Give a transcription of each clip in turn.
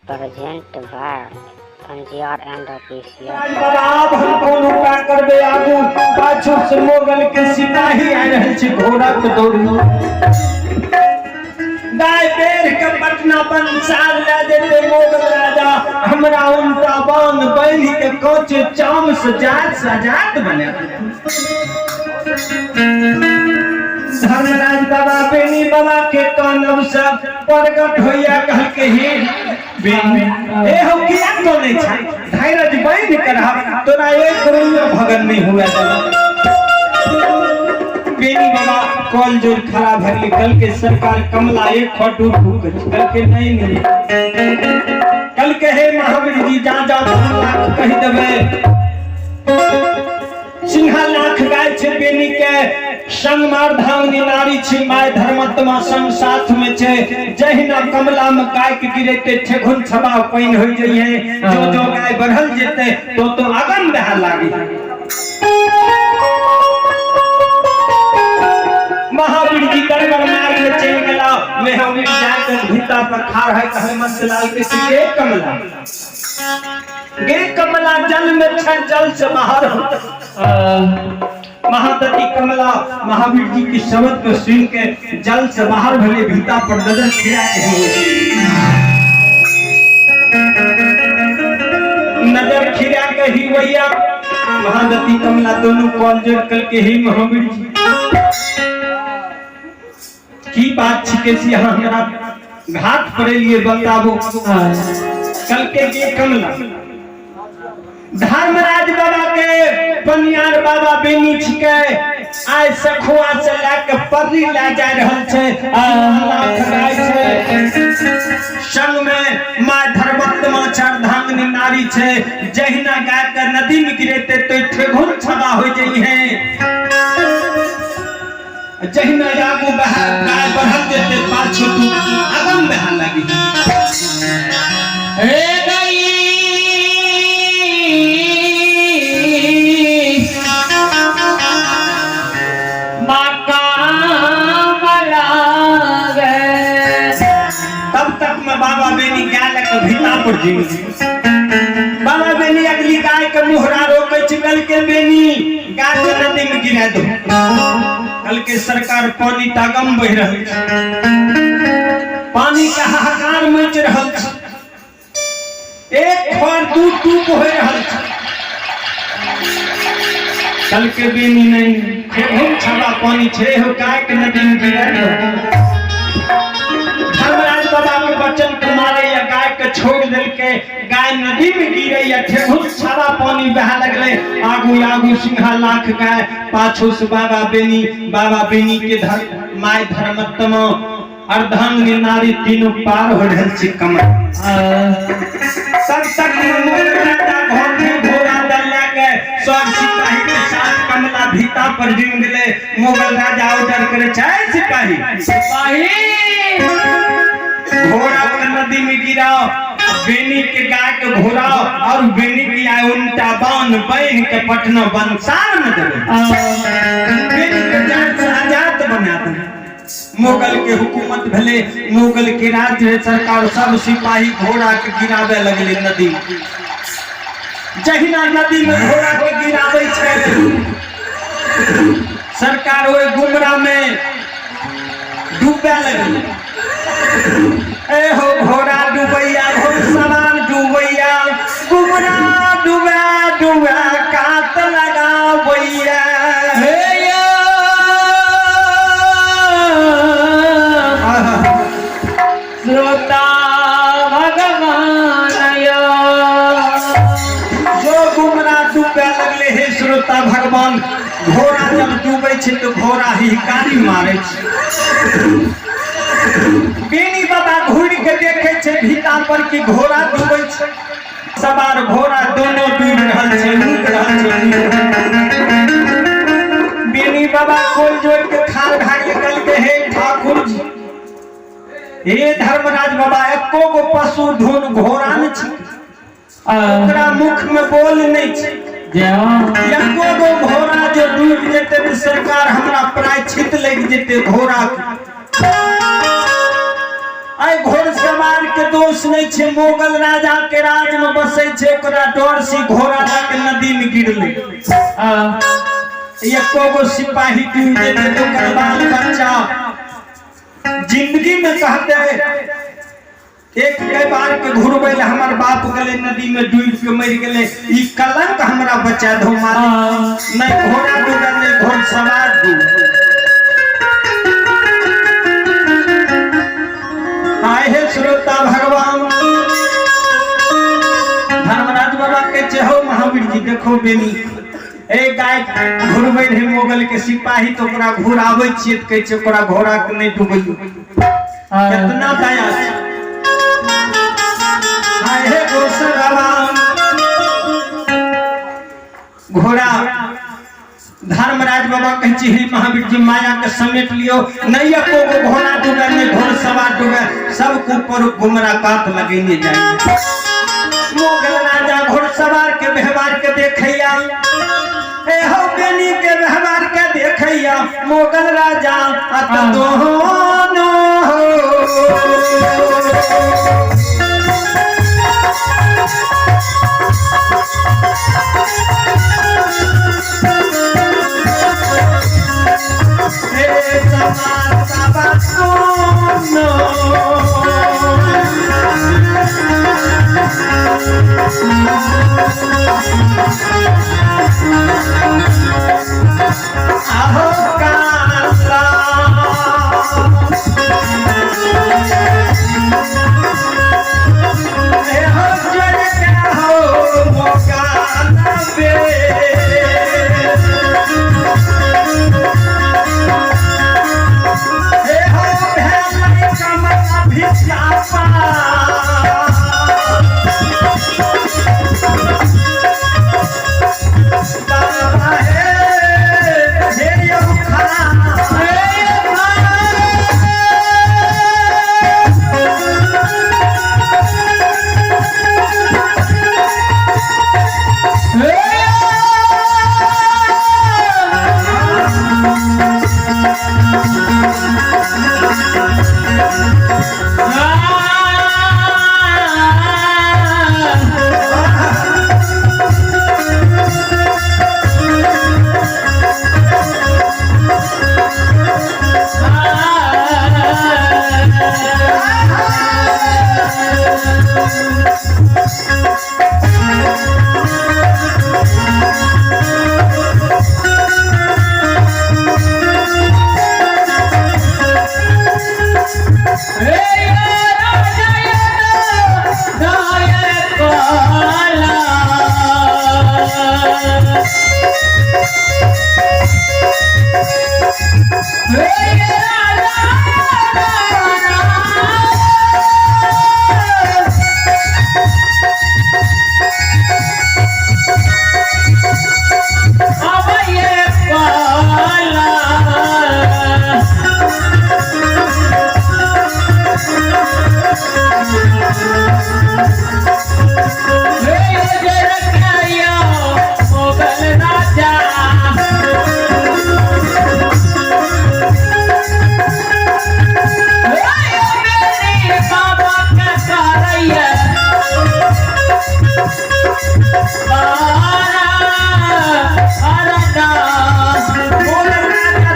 Present by Panjiyar and official. बाबा आब हम कोन उपाय करबै आगू पाछू से मोगल के सिपाही आ रहल छै घोड़ा के दौड़ गाय बेर के पटना बंसार लए जेतै मोगल राजा हमरा उनटा बांध बान्हि के कोचे चाम से जात सजात बने धर्मराज बाबा बेनी बाबा के कानब से प्रगट होइया कहलके हे बेनी ए हो किया तो नहीं छा धैर्य बांध के रह तोरा एक रुपया भगन नहीं हुआ देला बेनी बाबा कॉल जोड़ खड़ा भऽ गेलै कल के सरकार कमला एक खटू फूक कल के नहीं नहीं कल के हे महावीर जी जा जा कमला के कहि देबै सिंहा लाख गाय छै बेनी के संग मार धांगनी नारी छै my धर्मात्मा संग साथ में छै जहिना कमला में गाय के गिरेते ठेघुन छबा पानि होइ जइहे जो जो गाय बढ़ल जेते तो तो अगम बहे लागी। महावीर जी दरबार मार्ग में चलि गेला महावीर जाकर भीता पर खाड़ है कहले मस्त लाल के गे कमला गे कमला जल में छै जल से बाहर हो। महादती कमला महावीर जी की शब्द को सुन के जल से बाहर भले भीता पर नजर खिरा के नजर खिरा के ही भैया महादती कमला दोनों कॉल जोड़ करके ही महावीर जी की बात छिके से यहाँ हमरा घाट पर लिए बताबो। कल के के कमला धर्मराज बाबा के पनियार बाबा बेनी छिके आइ सखुआ से लए के पर्री लए जा रहल छै लाख गाय छै संग में माय धर्मत्मा चारधांगनी नारी छै जहिना गाय के नदी में गिरेते तो ठेघुन छबा हो जाइ है जहिना आगू बहा गाय बढ़ल जेते पाछू तू अगम बहा लागी। हे गई माँ कमला गे। तब तक मैं बाबा बेनी गाय लग भीता पर जी बाबा बेनी अगली गाय के मुहरा रोके चिकल के बेनी गाय के नदी में गिरा दो। कल के सरकार पानी तागम बह रहल छै पानी के हाहाकार मच रहल छै एक खर दू टूप हो रहल छै कल के बेनी नहीं खेहुम छबा पानी छै हो गाय के नदी में गिरा दो। धर्मराज बाबा के बचन के मारे या गाय के छोड़ देलके गाय नदी में गिरे या ठेहुन छावा पानी बहा लगले आगू आगू सिंहा लाख गाय पाछू से बाबा बेनी के धर my धर्मत्तम अर्धांग नारी तीनों पार हो रहल छै कमर। सब तक राजा घोड़ी घोड़ा दल लए के सब सिपाही के साथ कमला भीता पर जुम गेलै। मुगल राजा ऑर्डर करे छै सिपाही सिपाही घोड़ा के नदी में गिराओ बेनी के गाय के घोड़ाओ और बेनी के आय उनटा बांध बांध के पटना बंसार में देबे बेनी के जात से आजाद बना देबे। मुगल के हुकूमत भेले मुगल के राज्य सरकार सब सिपाही घोड़ा के गिरावे लगले नदी में। जहिना नदी में घोड़ा के गिरावे छै सरकार ओहि गुमरा में डूबे लगले। ए हो घोड़ा डूबैया घोड़सवार डूबैया गुमरा डूबे डूबे कात लगाबैया। हे या श्रोता भगवान या। जो गुमरा डूबे लगले हे श्रोता भगवान घोड़ा जब डूबे छै तो घोड़ा ही कारी मारे छै। बेनी बाबा घूर के देखे छै भीता पर कि घोड़ा डूबे छै सवार घोड़ा दोनों डूब रहल छै डूब रहल छै। बेनी बाबा कोल जोड़ के खाल भाग निकल के हे ठाकुर जी हे धर्मराज बाबा एको गो पशु धुन घोड़ा नहीं छै ओकरा मुख में बोल नहीं छै एको गो घोड़ा जो डूब जेते तो सरकार हमरा प्रायश्चित लग जेते घोड़ा के। आइ घोड़सवार घोड़सवार के दोष नहीं छे, मुगल राजा के राज में बसे छे, ओकरा डर से घोड़ा लग के नदी में गिरले। एको गो सिपाही डूब जेते तो ओकर बाल बच्चा जिंदगी में कहते एक कई बार के घुरबै ले हमर बाप गेले नदी में डूब के मर गेले, ई कलंक हमरा बचा दो मालिक, नहीं घोड़ा डूबे नहीं घोड़सवार डूबे। आए हे श्रोता भगवान धर्मराज बाबा के चहो महावीर जी देखो बेनी ए गाय घुरबै रहे मुगल के सिपाही तो ओकरा घुराबै छियै तऽ कहै छै ओकरा घोड़ा के नहि डुबैयौ। कितना दया छै। आए हे गोसरवा घोड़ा धर्मराज बाबा कहै छी हे महावीर जी माया के समेट लियो, नहीं एको गो घोड़ा डूबे नहीं घोड़सवार डूबे, सबके ऊपर गुमरा कात लगेने जाइए। मुगल राजा घोड़सवार के व्यवहार के देखैया, ए हो बेनी के व्यवहार के देखैया मुगल राजा अत दोनों हो। हे समार बाबा दोनों आहो काला हे हो जड़ का हो मौका बे। हे हो भेलै कमल भिक्षापा। बाबा हे हे यौ खा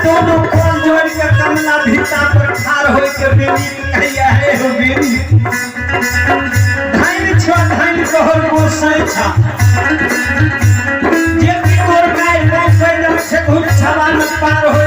दोनों कोल जोड़ के कमला भीता पर ठार होय के बेनी कहिया हे हो बेनी धाइन छ धाइन कहल गोसाई छा जे कि तोर गाय मौकै न छै घुर छवा न पार होय।